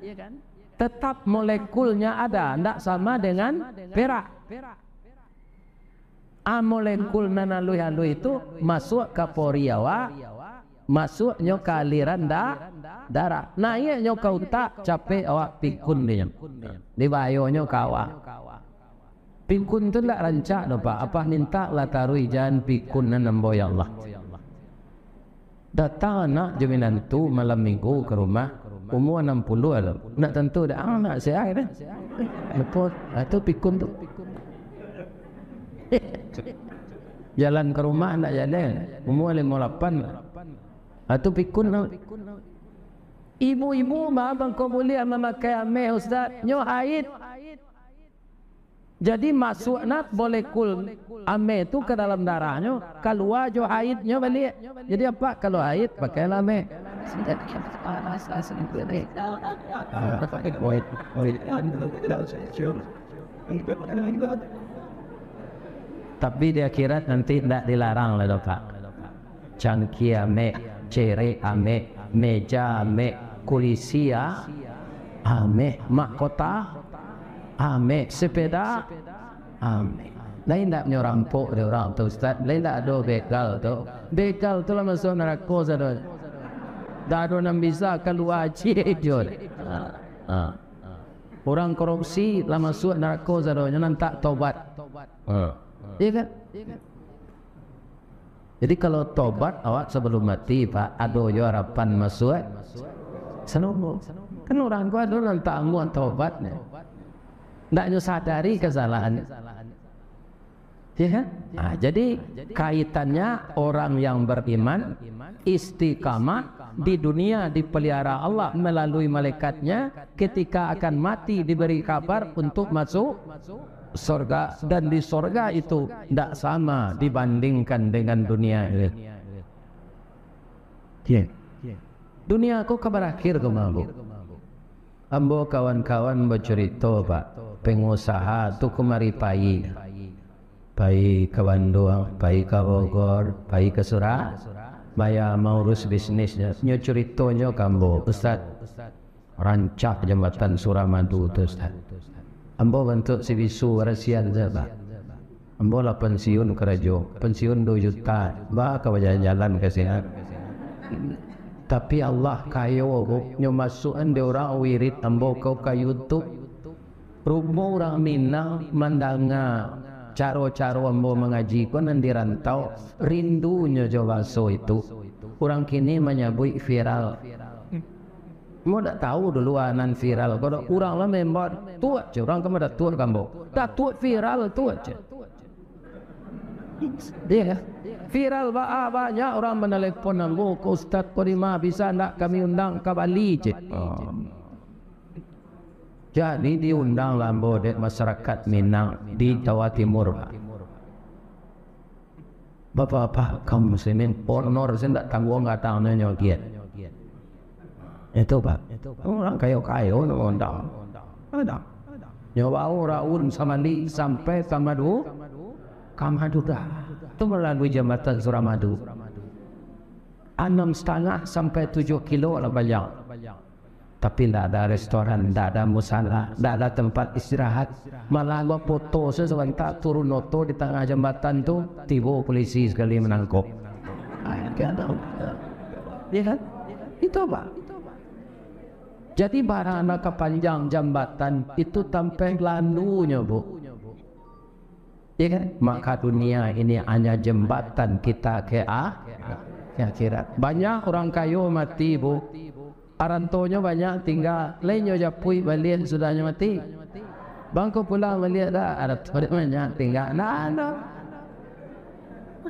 Tetap molekulnya ada, ndak sama dengan perak. A, molekul nan aluih-aluih itu masuak ka pori awak, masuaknyo ka aliran da-, darah, naiaknyo ka utak, capek awak pikun dinyo, dibayonyo ka awak. Pikun tu ndak rancak doh, Pak. Apak mintak lah taruih jan pikun nan ambo, ya Allah. Datang anak jo minantu malam minggu ka rumah, umua anam puluah tu. Ndak tantu dak anak sehat kan? Betul. Ah, tu pikun tu. Jalan ka rumah ndak jalan, umua limo lapan. Ah, tu pikun tu. Ibu-ibu mah bangko buliah mamakai ameh, Ustaz. Nyo haid. Jadi masuak nak molekul ameh tu ka dalam darahnyo, kalua jo haidnyo baliak. Jadi apak kalau haid, pakailah ameh. Tapi di akhirat nanti ndak dilarang lah doh, Pak. Cangkia ameh, cerek ameh, meja ameh, kulisi a-, ameh, mahkota ameh, sepeda ameh. Lai ndak nyo rampok dek urang tu, Ustaz? Lai ndak ado begal tu? Begal tu lah masuak narako sadonyo. Ndak ado nan bisa kalua ciek jo. Ha. Ha. Urang korupsi lah masuak narako sadonyo nan tak tobat. Ha. Iya kan? Jadi kalau tobat awak sabalum mati, Pak, ado jo arapan masuak sarugo. Kan urang ko ado nan tangguang tobatnyo. Ndak nyo sadari kasalahan. Ya kan? Nah, jadi kaitannya orang yang beriman, istiqamah, di dunia dipelihara Allah melalui malaikatnya, ketika akan mati diberi kabar untuk masuk sorga, dan di sorga itu ndak sama dibandingkan dengan dunia ini. Ye. Dunia ko ka barakhir ko, Bang, Bu. Ambo kawan-kawan bacurito, Pak, pengusaha tu kumari pai. Pai ka Bandung, pai ka Bogor, pai ka Surabaya maurus bisnisnyo. Nyo curitonyo ka ambo, Ustaz, rancak jambatan Suramadu tu, Ustaz. Ambo bantuak si bisu barasian sajo, Pak. Ambo lah pensiun karajo, pensiun duo juta, ba ka bajalan-jalan ka sinan. Tapi Allah kayo, Bu, nyo masuakan dek urang wirid ambo ko ka YouTube. Rupo urang Minang mandanga caro-caro ambo mangaji ko nan di rantau, rindunyo jo baso itu. Urang kini manyabuik viral. Ambo dak tahu dulu a nan viral ko doh. Urang lah memang tuak je, urang kan datuak ka ambo. Datuak viral tuak je. Iya. Viral baa banyak urang manalepon ambo, "Ko Ustaz ko di ma, bisa ndak kami undang ka Bali," je. Oh. Jadi diundang lah ambo dek masyarakat Minang di Jawa Timur, Pak. Bapak-bapak kaum muslimin, honor se ndak tangguang gadang nyo giat. Itu, Pak. Urang kayo-kayo nyo undang. Ada. Nyo bawo raun sambali sampai ka Madu-, ka Madura. Tu malalui jambatan Suramadu. Anam satangah sampai tujuah kilo lah panjang. Tapi ndak ada restoran, ndak ada musala, ndak ada tempat istirahat. Malah bafoto se sabanta turun oto di tangah jambatan tu, tibo polisi sakali manangkok. Iya kan? Itu, Pak. Jadi, bara nan ka panjang jambatan itu tampek lanunyo, Bu. Iya kan? Maka dunia ini hanya jembatan kita ke a-, ke akhirat. Banyak urang kayo mati, Bu. Arantonyo banyak tingga, lai nyo japuik baliak sudah nyo mati. Bangko pulang baliak dah, arantonyo banyak tingga. Nah, nah.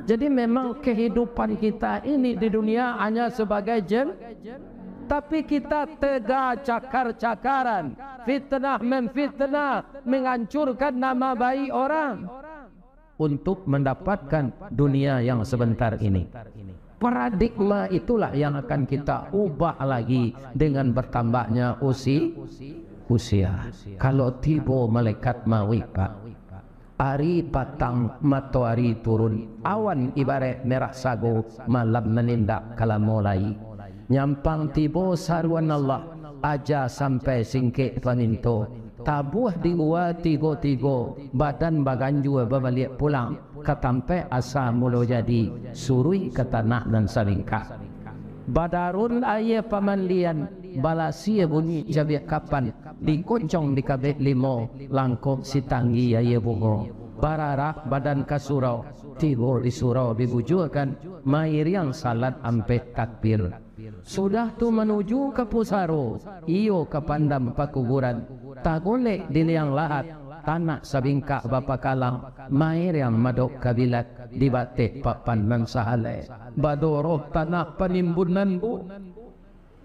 Jadi memang kehidupan kita ini di dunia hanya sebagai jem-, tapi kita tega cakar-cakaran, fitnah memfitnah, menghancurkan nama baik orang untuk mendapatkan dunia yang sebentar ini. Paradigma itulah yang akan kita ubah lagi dengan bertambahnya usi-, usia. Kalau tibo malaikat mauik, Pak, Ari patang, matoari turun, awan ibaraik merah sago, malam nan indak ka lamo lai. Nyampang tibo saruan Allah, aja sampai singkek paminto. Tabuah di ua tigo-tigo, badan baganjua babaliak pulang ka tampaik asa mulo jadi, suruik ka tanah nan sabingkah. Badarun aia pamandian, balasia bunyi cabiak kapan, dikoncong di kabek limo, langkok sitanggi aia bungo. Bararah badan ka surau, tibo di surau dibujuakan, mairiang salat ampek takbir. Sudah tu manuju ka pusaro, iyo ka pandam pakuburan, tagolek di liang lahat, tanak sabingkah bapakalang, mairiang madok kabilat, di bateh papan nan sahalai. Badoroh tanah panimbunan, Bu.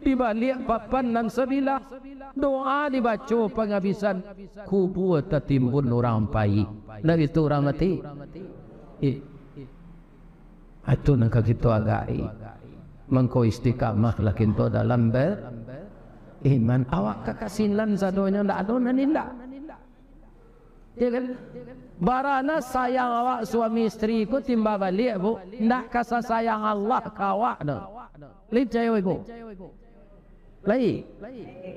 Di baliak papan nan sabilah, doa dibaco pangabisan, kubua tatimbun urang pai. Ndak itu urang mati? Eh. Itu nan ka kito agai. Mangko istiqamah lah kito dalam beriman. Awak ka kasinan sadonyo, ndak ado nan indak. Ya kan? Barana sayang awak suami isteri ko timba baliak, Bu, ndak ka sasayang Allah ka awak doh. Lai picayo ibu? Lai.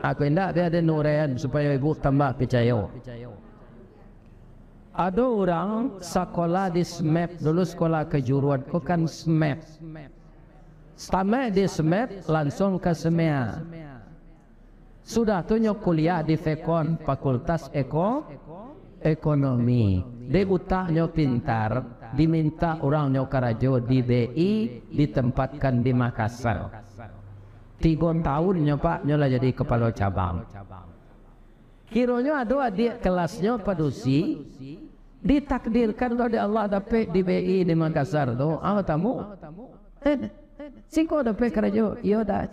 Aku indak biar den uraian supayo ibu tambah picayo. Ado urang sakolah di SMEP, dulu sekolah kejuruan ko kan SMEP. Stamai di SMEP, langsung ka SMEA. Sudah tu nyo kuliah di Fekon, Fakultas Eko-, Ekonomi. Dek utaknyo pintar, dimintak urang nyo karajo di B I, ditempatkan di Makassar. Tigo tahun nyo, Pak, nyo lah jadi kepala cabang. Kironyo ado adiak kelasnyo padusi, ditakdirkan lo dek Allah dapek di B I di Makassar tu, ah, tamu. Eh, siko dapek karajo, iyo dah.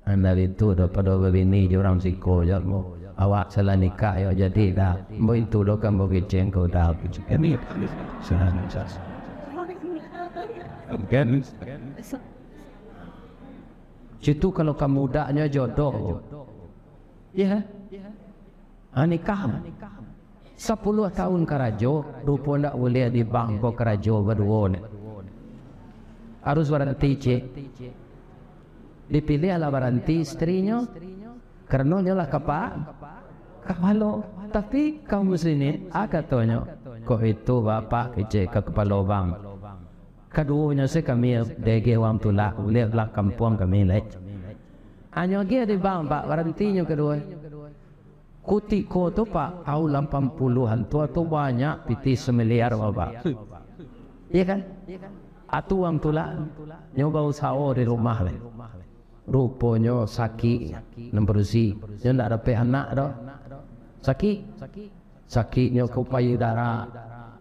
Anda itu doh pado babini jo urang siko jo ambo. Awak salah nikah yo jadi dah. Ambo itu doh kan ambo kecek ko dah. Kan? Situ kalau kamudaknyo jodoh. Iya. Ha, nikah. Sapuluah tahun karajo, rupo ndak buliah di bank ko karajo baduo ni. Harus baranti, cik. Dipiliahlah baranti isterinyo, karano nyo lah kapa-, kapalo. Tapi kaum muslimin, ah, katonyo, kok itu bapak kecek ka kapalo bank. Kaduonyo se kami dege wang tulak, buliah lah kampuang kami lai. Hanyo agiah di bank, Pak, barantinyo kaduo. Kutiko tu, Pak, tahun lapan puluahan tu, tu banyak pitih samiliar, Bapak. Iya kan? Atu wang tulak, nyo bausaho di rumah lai. Ruponyo sakik, nan padusi, nyo ndak dapek anak doh. Sakik. Sakiknyo ko payuah darah,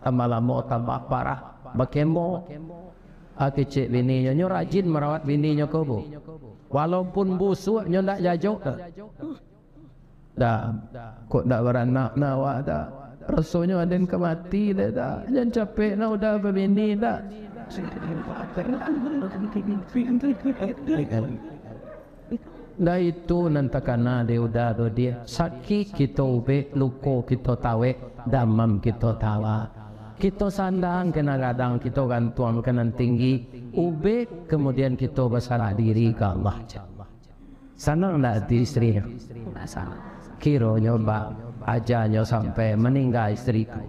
tambah lamo tambah parah, bakemo. Ah, kecek bininyo, nyo rajin marawat bininyo ko, Bu. Walaupun busuak, nyo ndak jajok doh. Dah, kok ndak baranak nah awak dah. Rasonyo aden ka mati deh dah. Jan capek nah udah babini dah. Dah itu nan takana dek udah tu dia. Sakik kito ubek, luko kito tawek, damam kito tawa. Kito sandang ka nan gadang, kito gantuang ka nan tinggi. Ubek, kemudian kito basarah diri ka Allah. Sanang ndak ati isterinyo? Kironyo ba-, ajanyo sampai maningga isteri tu.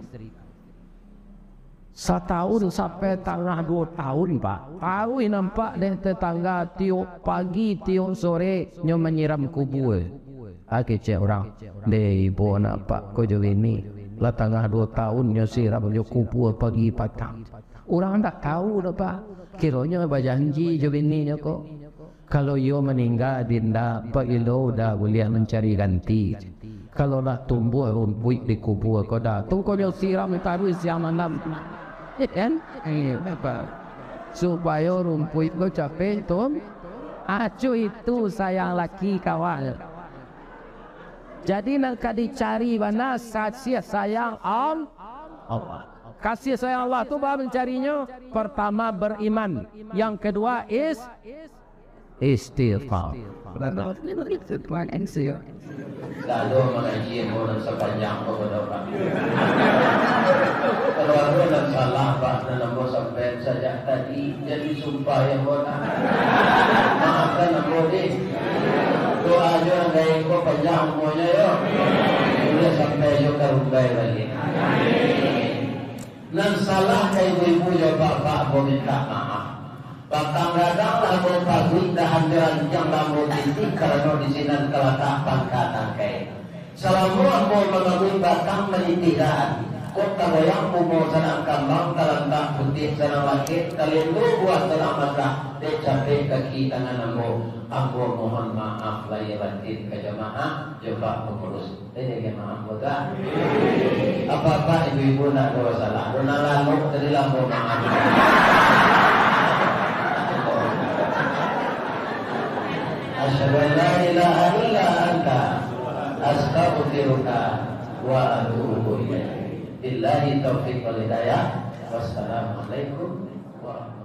Satahun sampai tangah duo tahun, Pak. Taruih nampak dek tetangga tiok pagi, tiok sore, nyo manyiram kubua. Ah, kecek urang, "Deh, ibo nampak ko jo bini, lah tangah duo tahun nyo siram jo kubua pagi patang." Urang ndak tahu doh, Pak. Kironyo bajanji jo bininyo ko. Kalau iyo maningga, dinda, bak ilo udah buliah mancari ganti. Kalau lah tumbuah rumpuik di kubua ko dah, tu ko nyo siram taruih siang malam. Kan? Eh, apa? Supayo rumpuik ko capek tum-, acuh itu sayang laki kawan. Jadi nan ka dicari bana kasih sayang Am-, Allah. Kasih sayang Allah tu baa mancarinyo? Pertama beriman, yang kedua is-, Istighfar. Lalu mangaji ilmu nan sapanjang ko, Pak. Kalau ado nan salah, Pak, nan ambo sampaian sajak tadi, jadi sumpah yang botak. Maafkan ambo, deh. Doa jo nan gaek ko panjang umurnyo, yo. Buliah sampai jo ka rumbai baliak. Nan salah ka ibu-ibu jo bapak, ambo mintak maaf. Patang gadang lah ambo paguik, dahan jo rantiang lah ambo titih, karano di sinan talatak pangka tangkai. Salamo ambo mangamui batang manitih dahan, kok tagoyang bungo sadang kambang, talantak putiah sadang lakek, talendo buah sadang masak, dek capek kaki tangan ambo. Ambo mohon maaf lahia batin ka jamaah jo Pak Pangurus. Jadi, maaf, Pak. Apak-apak, ibu-ibu, ndak ado masalah. Ado nan lalok tadi lah, ambo maaf. Asyhadu an la ilaha illa anta, astaghfiruka wa atubu ilaik. Billahi taufiq wal hidayah. Wassalamualaikum warahmatullahi